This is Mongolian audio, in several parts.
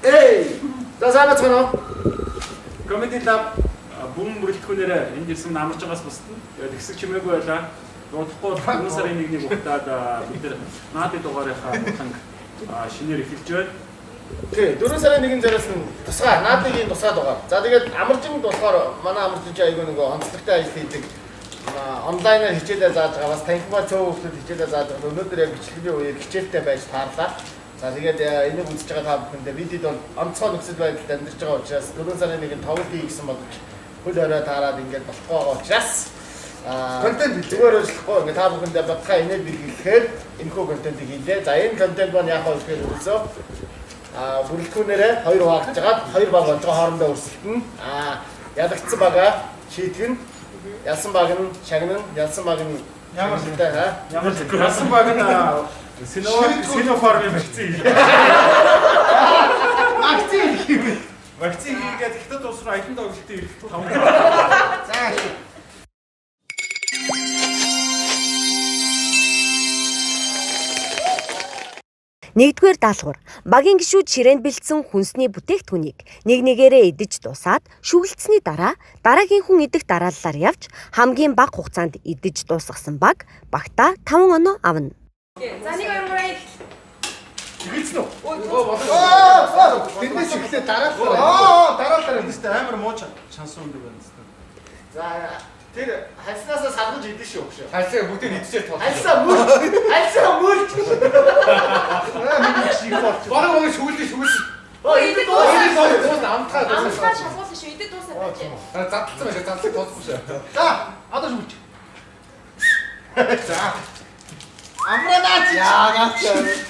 Эй. За, сайн байцгаана уу? Comedy Lab бүм бүрэлдэхүүнээр энд ирсэн амарч байгаас бусдана. Тэгээд хэсэг чимээгүй байлаа. Дуудахгүй 4 сарын 1-ний бугтаад бид нар наадын дугаарынхаа буланг шинээр эхэлж байна. Тий, 4 сарын 1-нд зориулсан тусгай наадын тусгай дугаар. За, тэгээд амарчин болохоор манай амарчин чи айгүй нөгөө онцлогтой ажил хийдэг. Онлайнаар хичээлээ зааж байгаа, бас танхимаа цөөн хүүхдүүд хичээлээ зааж байгаа. Өнөөдөр яг бичлэгийн үеэр хичээлтэй байж таарлаа. За, тэгээд энийг үзэж байгаа та бүхэндээ бидэд бол онцгой нөхцөл байдалд амьдарч байгаа учраас 4 сарын 1-нд тоглолт хий гэсэн боловч хөл хорой таарад ингээд болтгоо байгаа учраас Контент хийлээ. Зүгээр ажиллахгүй ингээд та бүхэндээ батхаа инээд бэлгэлэхээр энэхүү контентыг хийлээ. За, энэ контент маань яах вэ гэхээр ерөөсөө бүрэлдэхүүнээрээ хоёр хуваагдж агаад хоёр баг болж байгаа, хоорондоо өрсөлдөнө. Ялагдсан бага шийтгэн, ялсан баг нь шагнана, ялсан баг нь Ямар шагналтай ха. Ямар ялсан баг нь Синофармын вакцин хийлээ. Вакцин хийх юм. Вакцин хийгээд Хятад улс руу аялан тоглолтын ирэх 5. За. Нэгдүгээр даалгавар. Багийн гишүүд ширээнд бэлдсэн хүнсний бүтээгдэхүүнийг нэг нэгээрээ идэж дуусаад шүглэлцсэний дараа дараагийн хүн идэх дарааллаар явж хамгийн бага хугацаанд идэж дуусгасан баг багтаа 5 оноо авна. За, 1 2 3. Эхэлсэн үү? Аа, тэндээс эхлээ дараалал. Аа, дараалал Энд чинь амар муу шансан өндөг байна зү. За, тэр хальснаасаа саргаж идэн шүү хөшөө. Хальсаа бүгдийг идчихээр тоолсон. Хальсаа мөрч. Хальсаа мөрч. Аа, миний шиг болчих. Бараг бараг шүглээ шүглээ. Оо, идэх дуусаа. Дуусна, амтгаа Амтгаа дуусна. шалгуулсан шүү. Идэх дуусаад байж. Задлсан байж, задлах тооцсон шүү. За, одоо шүглэж. За. Амранаач. Яа, наач.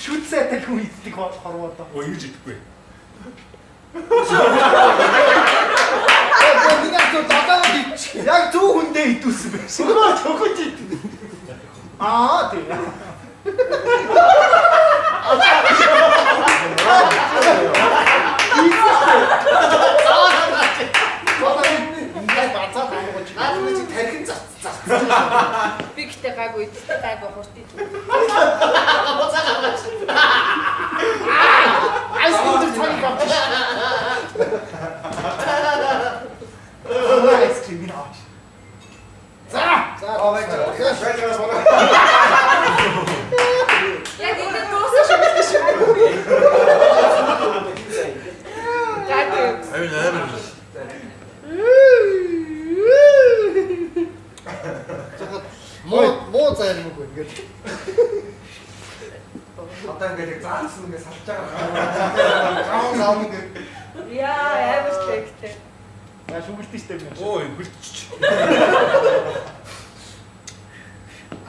Шүтсээ тэл хүн иддэг хорвоо доо. Өө, ингэж идэхгүй. Би нэг зөв долоон идчих. Яг зөв хүндээ идүүлсэн байх. Сөргөө төгөж идэх. Аа, тийм. Ингээд базаа хамгаж. Наад чи тархин зац зац. Би гэтээ гайгүй, идэх гайгүй, хурд идэх. Буцаа гаргаж. Айс дээр цааны авчих. Айс крим авч. За. За, байж байгаа. Байж байгаа болоо. Яг идэх дууссан шүү шүү. Гайгүй. Аюу амар. Муу муу зайлмаг ингээд. Одоо ингээд яг заалсан ингээд салж байгаа. Гав гав ингээд. Яа, амар ч гэтээ. Я шүгэлтэн штэ би. Өө, хөлтчих.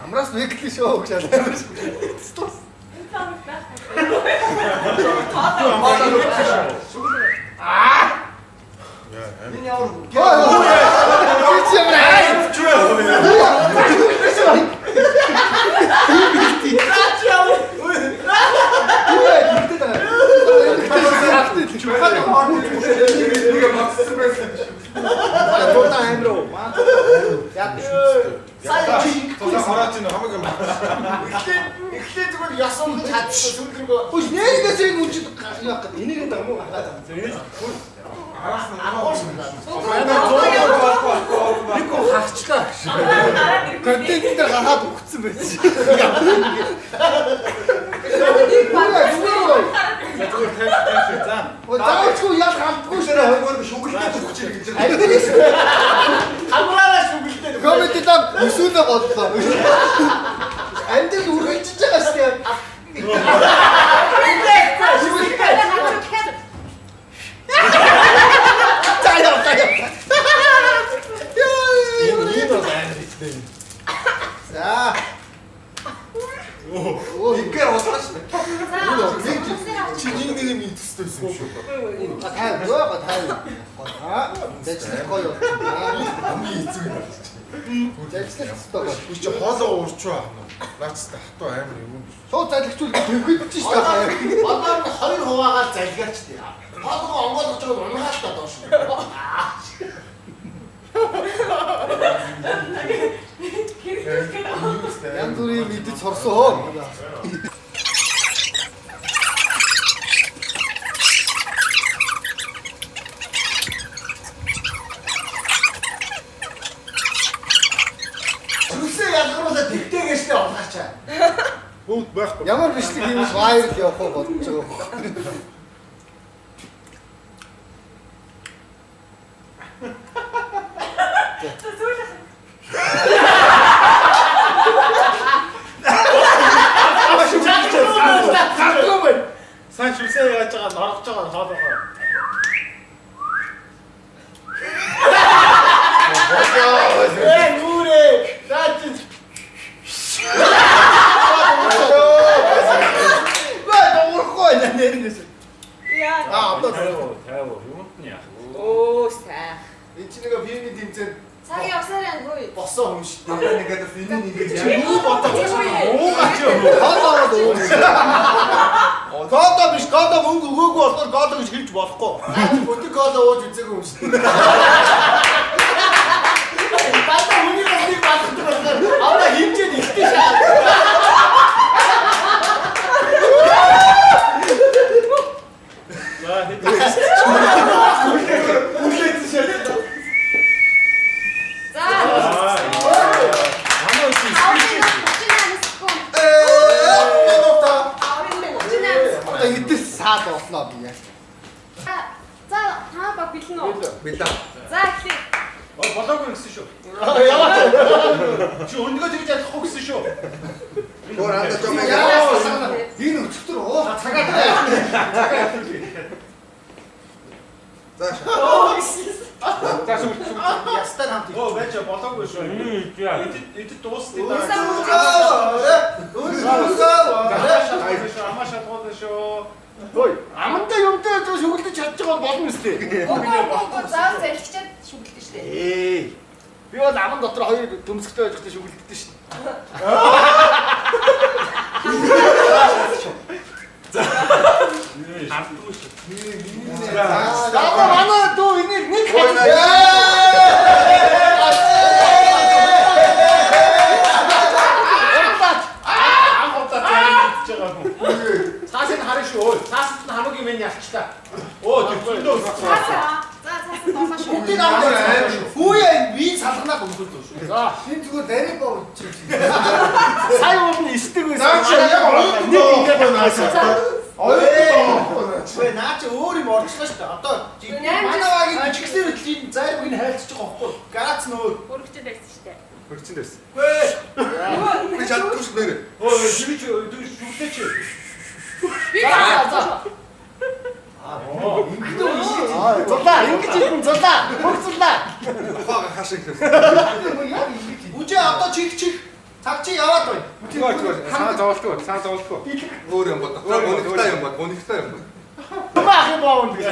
Амраас нэглээ шүү гэж амар. Энэ цаанах байхгүй. Энэ ямар Чи ямар аа. Нэг багцсан байсан. Тулаа амир уу? Яг Сая чи Тулаа хорооч нь хамаг юм. эхлээд эхлээд зүгээр ясан чадсан сүүлргөө. Хөөс нэгээс энэ үчид яах гэдэг. Энийг даа муу гаргаад байгаа. Араас нь Агуулсан. Нэг гоо харчлаа. Контент дээр гаргаад өгцөн байсан. Нэг баг. За, зүгээр 50 50. За. Заавчгүй ял хамтгүй Шүглээ хоёр шүглээ өгч ирэх гэж байна. Амраараа шүгэлтэй. Comedy Lab өсөөлөө боллоо. Амьдрал үргэлжиж байгаа шүү дээ. За яа, за яа. Энэ бол амар ихтэй. За. Оо, игээр уусгаж шнэ. Нэг Чи нэг нэг юм идэх байсан юм шүү. А, 50 зөө 50. Аа, зажлах гоё. Хамгийн эцэг юм байна. Зажлах хэрэгтэй гоё. Үгүй чи хоолоо уурчуу аах нь. Наац хатуу амар юм. Шууд залгичүүл төвхөдж шүү дээ. Одоо нь хоёр хуваагаар залгиач тий. Хоолгоо онгойлгож байгаа унгаал та доош. Янз бүрийн мэдэж сурсан. Нүүд байхгүй. Ямар бичлэг хийвэл viral явах уу бодож байгаа юм. Гардгүй байна. Сайн шүлсээ яаж байгаа норгож байгаа хоол байгаа. Ээ нүрээ. Наа чи. Баа дуурахгүй нэ нэрнээс. Яа. Аа одоо 50 50 юунд нь яах вэ? Оо сайх. энэ чи нэг пивний тэмцээн Цаг явсаар байна хөөе. босон хүн шүү дээ. Одоо нэг гэдэг энэ нэг ингэж Юу бодож Уугаа чи өө. Кола ороод ууг. Кола биш, кола мөнгө өгөөгүй болохоор кола гэж хэлж болохгүй. Наа чи бүтэн кола ууж үзээгүй юм шүү дээ. Дандаа хүний нэг баддаг болохоор одоо хэмжээ нь ихтэй шаа. За хэд Үлээсэн шээ. За. Манай үчи 38 секунд. Ээ, минута. 38 секунд. Одоо идэл саад боллоо би яа. За, та баг бэлэн үү? Билээ. За, эхлэе. Болоогүй гэсэн шүү. Яваа. Чи өндгөө тэгж алахгүй гэсэн шүү. Өөр андаа жоо. Яа. Энэ өчтөр уух цагаад байна. За. За сүр сүр. Ястай хамт. Оо байж болоогүй шүү. Эдэд эдэд дуусны дараа. Амаа шалгуулна шүү. Ой, амантай юмтай зөв шүглэж чадчих бол болно үстэй. Үгүй үгүй заавал залхичаад шүглдэн штэ. Ээ. Би бол аман дотор хоёр төмсгтэй байж байхдаа шүглддэг шин. Хардгүй шүү. За манай дүү энийг нэг Анх удаа зарим идэж байгаа хүн. Цаас нь харна шүү. Цаас нь хамаагүй мэн ялчлаа. Оо тэр зөндөө өссөн. За, за цаасан дуулаа шүү. Бүгдийг авах шүү. Хүүе би салганаад өмхөл зөө шүү. За, Энэ зүгээр дариг боо үчих. сая уул нь исдэг байсан. Наа чи яг оюутан нэг ингээд байхгүй наа чи. Оюутан байхгүй наа чи. Үгүй наа чи өөр юм орчлоо шүү дээ. Одоо манай багийн бичгсээр хөтлийн зайрмаг нь хайлтж байгаа байхгүй. Гац нь өөр. Өргөжөд байсан штэ. Хөрчин дээрсэн. Үгүй. Би чаддгүй шүү нэрээ. Оо тэгж тэгж шүглээч. Би за. Зулаа, ингэж хэлэн зулаа. Бүх зулаа. Ухаага хаашаа ихлээ. Үжээ одоо чих чих. Цаг чи яваад байна. Зүгээр. Саа зовлтгүй, саа зовлтгүй. Өөр юм бод. Гонигтай юм бод. Гонигтай юм бод. Түмэн ахын боовнд гэж.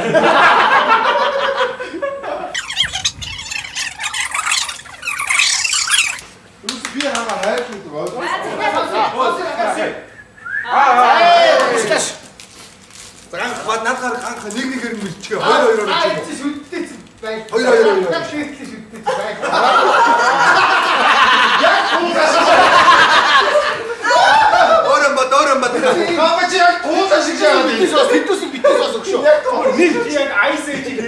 Юус би хамаа хайрлдаг ойлгоо. Аа, уушлаш. За ганх бод над гар ганх нэг нэгээр нь мэлчихээ. Хоёр хоёроор Аа мэлчихээ. чи шүдтэй чи бай. Хоёр хоёр хоёр. Яг шийдлээ шүдтэй чи бай. Өөр юм бод, өөр юм бод. Хама чи яг туулаа шиг шагаад Битээс бас битээс битээс бас өгшөө. Яг туулаа. Нэг чи яг ice age хийх.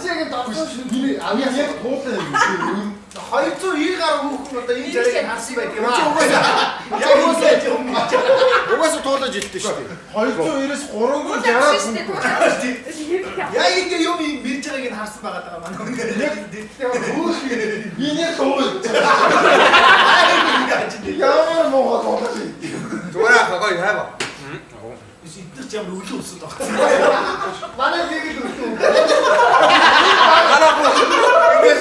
Чи яг дорсон шүдний авьяас Яг туулаа юм чи. 290 гаруй хүүхэн одоо энэ жарыг харсан байдаг юм аа. Яг угаасаа угаасаа туулаж илтээ шүү дээ. 290-ээс 360 хүн. Яг ингэ юм мэрж байгааг нь харсан байгаа даа манай хүн. Яг хөөх миний туулаа. Ямар муу туулаа чи. Зүгээр ах гоё хайва. Биш эдгээр ч ямар өлөн өсөд баг. Манай нэг л өссөн. Манай хүн. Ингэж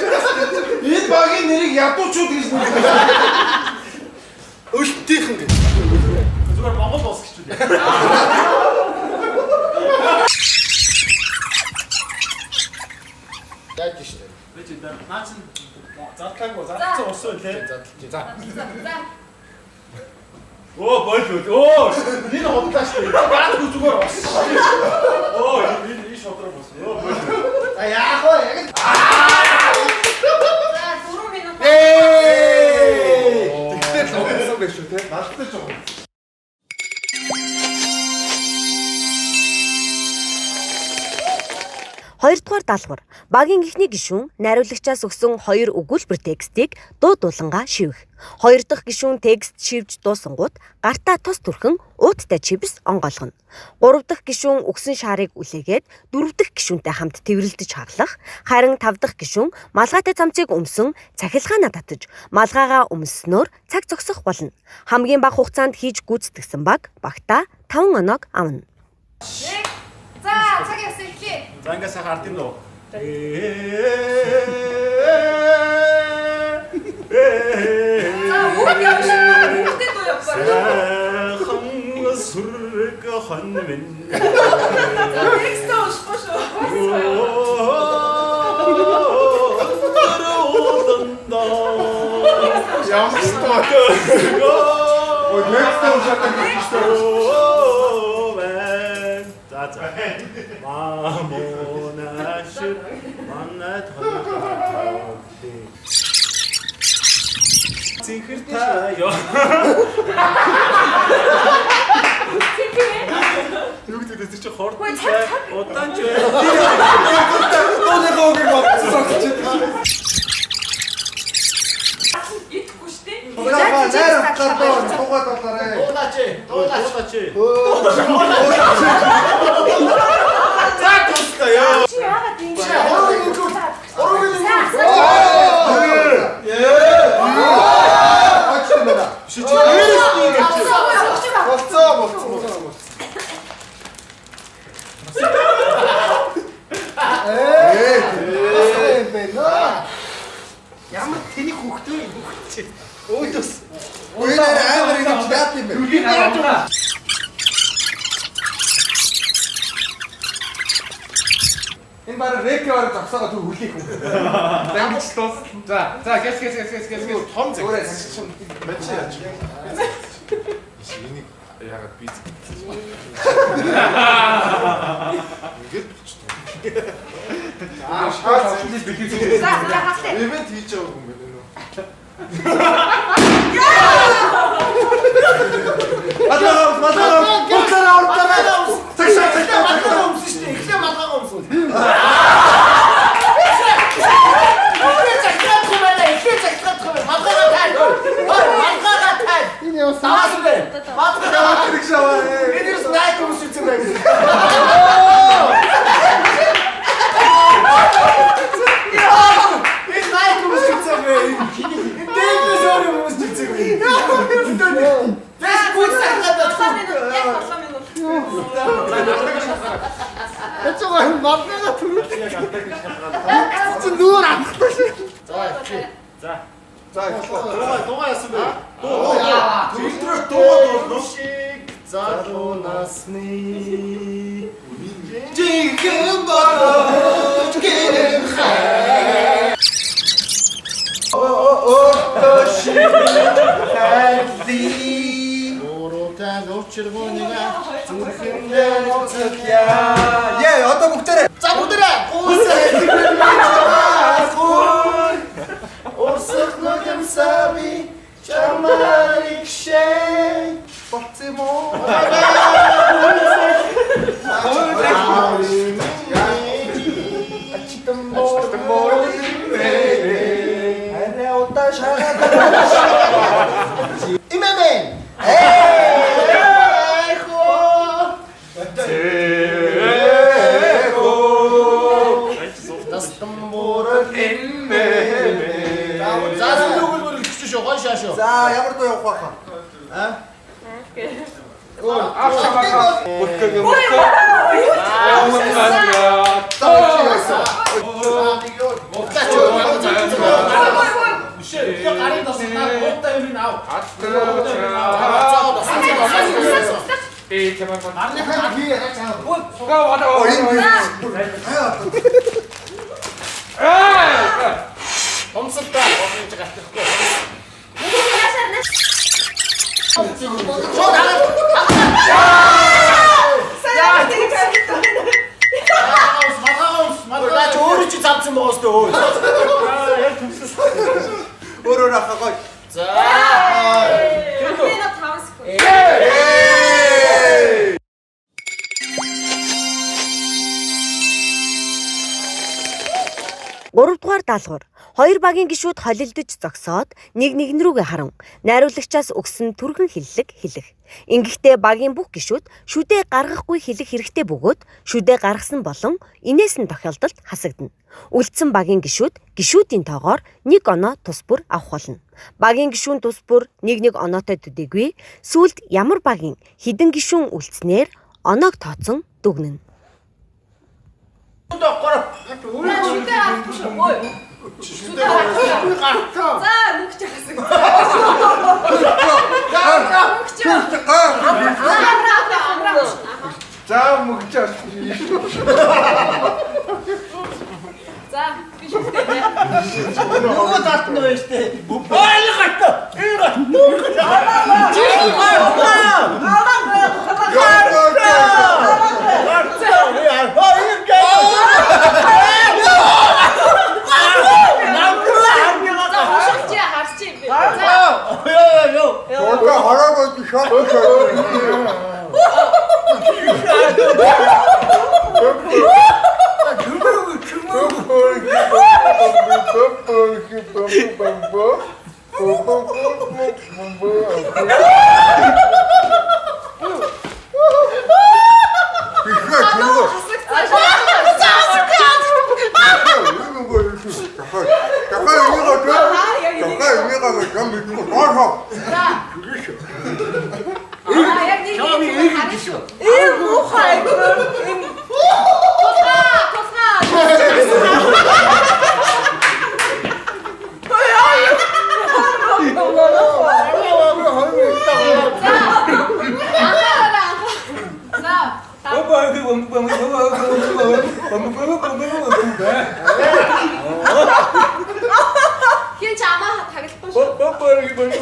Энэ багийн нэрийг ядуучууд гэж нэрлэв. Өлтийнхэн гэж. Зүгээр Монгол улс гэж үү. Яаж шүү дээ. Байж наа чин задлаагүй задлсан ус уу те. Задлж. За. За. Оо болж үл. Оо энэ худлаа шүү дээ. Гаадгүй зүгээр ус. Оо энэ энэ шудраг ус. Оо болж. За яах вэ? Яг л За 4 минут. Ээ! Тэгтэл л утсан байх шүү те. Надтай ч байгаа. Хоёрдугаар даалгавар. Багийн эхний гишүүн найруулагчаас өгсөн хоёр өгүүлбэр текстийг дуу дуулангаа шивэх. Хоёр дахь гишүүн текст шивж дуусангуут гартаа тос түрхэн ууттай чипс онгойлгоно. Гурав дахь гишүүн өгсөн шаарыг үлээгээд дөрөв дэх гишүүнтэй хамт тэврэлдэж хаглах, харин тав дахь гишүүн малгайтай цамцыг өмсөн цахилгаанаа татаж малгайгаа өмсснөөр цаг зогсох болно. Хамгийн бага хугацаанд хийж гүйцэтгэсэн баг багтаа 5 оноог авна. За, цаг явсан эхлэе. За ингээ сайхан ардын дуу. За, үг явж шүү. Үгтэй дуу явах. Сайхан сүрэг хон минь. За, текстээ уншихгүй шүү. Ямар ч тоо. Ой, текстээ уншаад байгаа шүү дээ. За за. Мамонашир манад хоёр. Зинхэр та ёо. Юу гэдэг вэ? Тэр чинь хорд. Удаан ч бай. Дууныхаа үгийг бодсон сонсч байна. Идэхгүй шүү дээ. Найр утгаар дуу дуугаад болоорой. Дуулаач. Дуулаач. Дуулаач. За дуслаа ёо. Чи яагаад ингэ? Гурвын өгүүлбэр. Гурвын өгүүлбэр. Очсон байна. Биш чи дээрээс нь ингэ чи. Болцоо болцоо болцоо. Ээ байна. Ямар тэнийг хүүхдээ вэ? Хүүхд чи. Өөдөөс. Үгүй нэр амар ингэж яат юм бэ? Энэ бараг реки бараг зогсоогоо түр хүлээх юм. Дамж дуус. За, за, гэс гэс гэс гэс гэс гэс. Том зэг. Өөрөө сагч. Мэн чи яаж. Биш энийг яагаад би зэг. Ингээд болчихсон. Аа, шаа зэхлээ бэхээ. За, за, хаслаа. Ивент хийж байгаа юм байна нөө. Малгай малгай буцаараа урдаараа. Цагшаа цагшаа Малгайгаа өмсөн шүү дээ. Эхлээ малгайгаа өмсөн. Эхлээ захиалах юм байна. Эхлээ захиалах юм байна. Малгайгаа тайл. Ой, малгайгаа тайл. Энэ яа Даваас юм байна. Малгайгаа. хэрэгшээ аваа. Би дээрс Nike өмссөн юм байна. Энэ Nike өмссөн юм байна. Энэ дээрээс өөр юм өмссөн юм байна. Тэс гүйц захиалаад 7 минут, яг 7 минут. Эцэг гоо малгайгаа төрүүлдэг. Чи нүүр авахгүй шүү. За чи. За. За эхлэв. Дуугаа дуугаа яасан бэ? Дуу. Төгөлдрөө дуугаа дуулна. Шиг залуу насны Жинхэнэ болож гэрэн хай. Оо шиг хайли. Уруутай учиргууныга зүрхэндээ Яа, яа, одоо бүгдээрээ. За бүгдээрээ гүйсээ. Урсах нүгэм саби чамарик шэй. Болцсон юм уу? Ачтан Арай удаа шагаад. Имэмэн. Эйхо. Тастан буурал Эммээ. За зөв өгүүлбэр өгч шүү гой шаашуу. За, ямар дуу явах вэ? А? Бүрхэг мөрхөө. За, чи яасан? Муглаач. Үшээ, өглөө гарын тосноо гуйтай юм ав. Би чамайг Нарныхаа Би яа чаа. Сугаа вада. Аа. Хомсолтой болж гартахгүй. Яшаар нэш. Шууд хагаад. Сайн тэгж байна. Малгайгаа малгайгаа чи өөрөө чи завцсан байгаа сте өө. Өөрөөр ахаа гоё. За. Би нэг 5 секунд. Ээ. Гуравдугаар даалгавар. Хоёр багийн гишүүд холилдож зогсоод нэг нэгэн рүүгээ харан найруулагчаас өгсөн түргэн хэллэг хэлэх. Ингэхдээ багийн бүх гишүүд шүдээ гаргахгүй хэлэх хэрэгтэй бөгөөд шүдээ гаргасан болон инээсэн тохиолдолд хасагдана. Үлдсэн багийн гишүүд гишүүдийн тоогоор нэг оноо тус бүр авах болно. Багийн гишүүн тус бүр нэг нэг оноотой төдийгүй сүүлд ямар багийн хэдэн гишүүн үлдснээр оноог тооцон дүгнэнэ. Шүдээ гарахгүй шүү. Ой. Шүдээ гарахгүй. Гарцаа. За мөнгө чи хасаг. Мөнгө чи. Амраа. За мөгч аш. За би шүдээ. Нөгөө талд нь байна штэ. Ойл гатта. Энэ гатта. Чи За хошуулч харч юм би. За Одоо хараагүй шок. За. Аа яг нэг нэг харна шүү. Ийм муухай энэ Тусгаа, тусгаа. За. Анхаараа. За. Хин ч амаа таглахгүй шүү. Тод уншин шүү.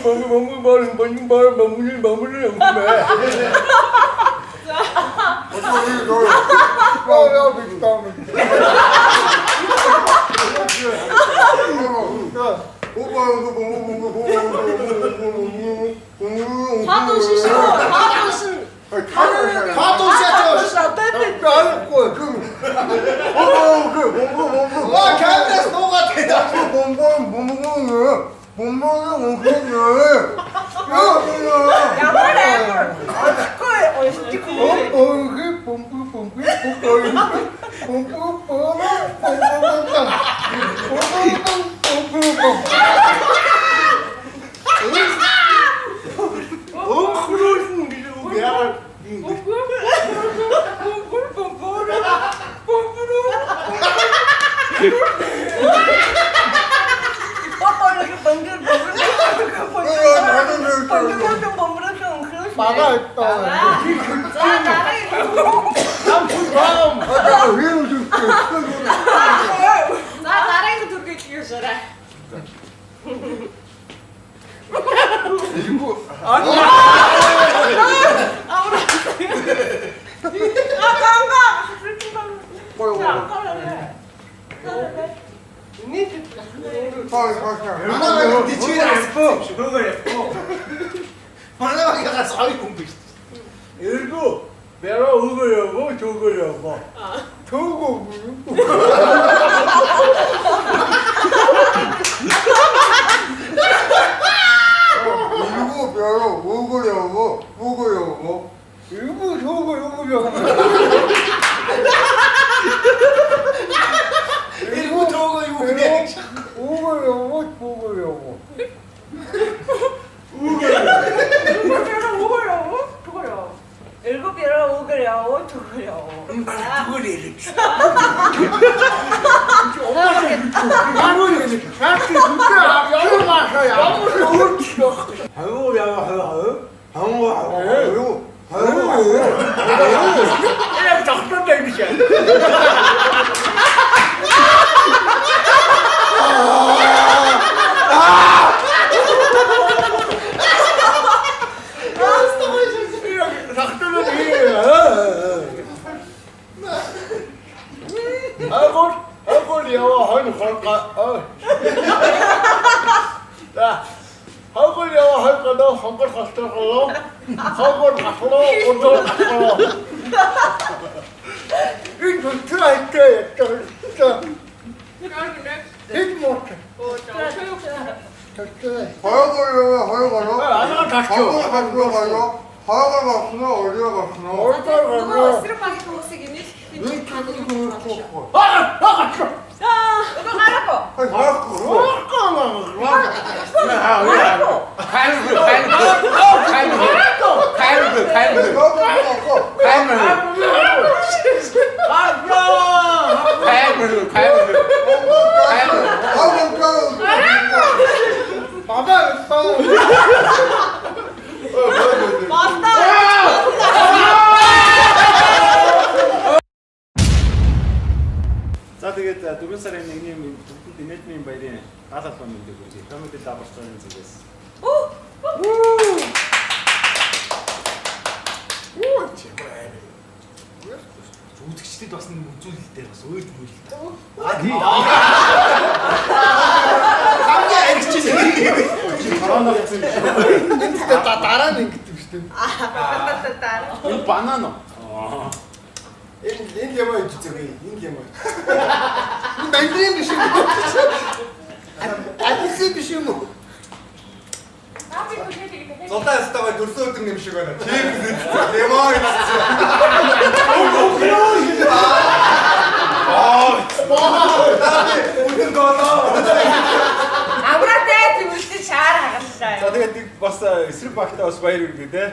Тод уншин. Тод уншаач. Оо, камераас нуугаад байна. Ямар амар олохгүй уншдаг. Өнгөрүүлнэ гэж үг яагаад ингэ. Бага өттөө. За дараагийн. За дараагийн түргийг хийшээрэй. Манай баг дичгээр асбуу. Манай багаас хоёр хүн биш. Эргүү. Бэрэ өгөө яваа, төгөө яваа. Төгөө. 일부 효고 요구 요 일부 들어오고 이거 그냥 오고 요고 보고 요고. 일곱 배로 오그려 두그려. Яг тогтоод байх гэж. Агор агор яваа хон хонго. За. Агор яваа хон гоо хонгор холтоо. Хонгор гатлоо урдуу гатлоо. Энэ зүтрээ хайтай. Go next. Хаагур гарнаа. Хаагур гарнаа, орё гарнаа. Нөгөө эсрэг багийн хүмүүсийг инээлэх юм. Нөгөө гараагүй. Хаагур. Гараагүй. Хаймэр хаймэр хаймэр хаймэр хаймэр хаймэр хаймэр хаймэр Бабаа бабаа. Болдоо. За тэгээд 4 сарын 1-ний бүгдэнд инээлмийн баярын гал албан мэндийг хүргэе. Comedy Laboratory-ын зүгээс. Үзэгчдэд бас нэг үзүүлэлт дээр бас өөр юм л та. Хамгийн аригч чинь. Корона гэсэн юм шиг. Энэ гэхдээ дараа нь ингэдэг юм шүү дээ. Энэ банан уу? Аа. Энэ лемон иж үзээгүй. Энэ лемон. Энэ мандарин биш юм уу? Адилсэн биш юм уу? Зулаа ястаа дөрсөн өдөр нэм шиг байна. Чипс идсэн, лимон идсэн. Өдөр голоо. Амраатай тэмүүлсэн шаар хагаллаа. За тэгээд нэг бас эсрэг багтаа бас баяр хүргэе те.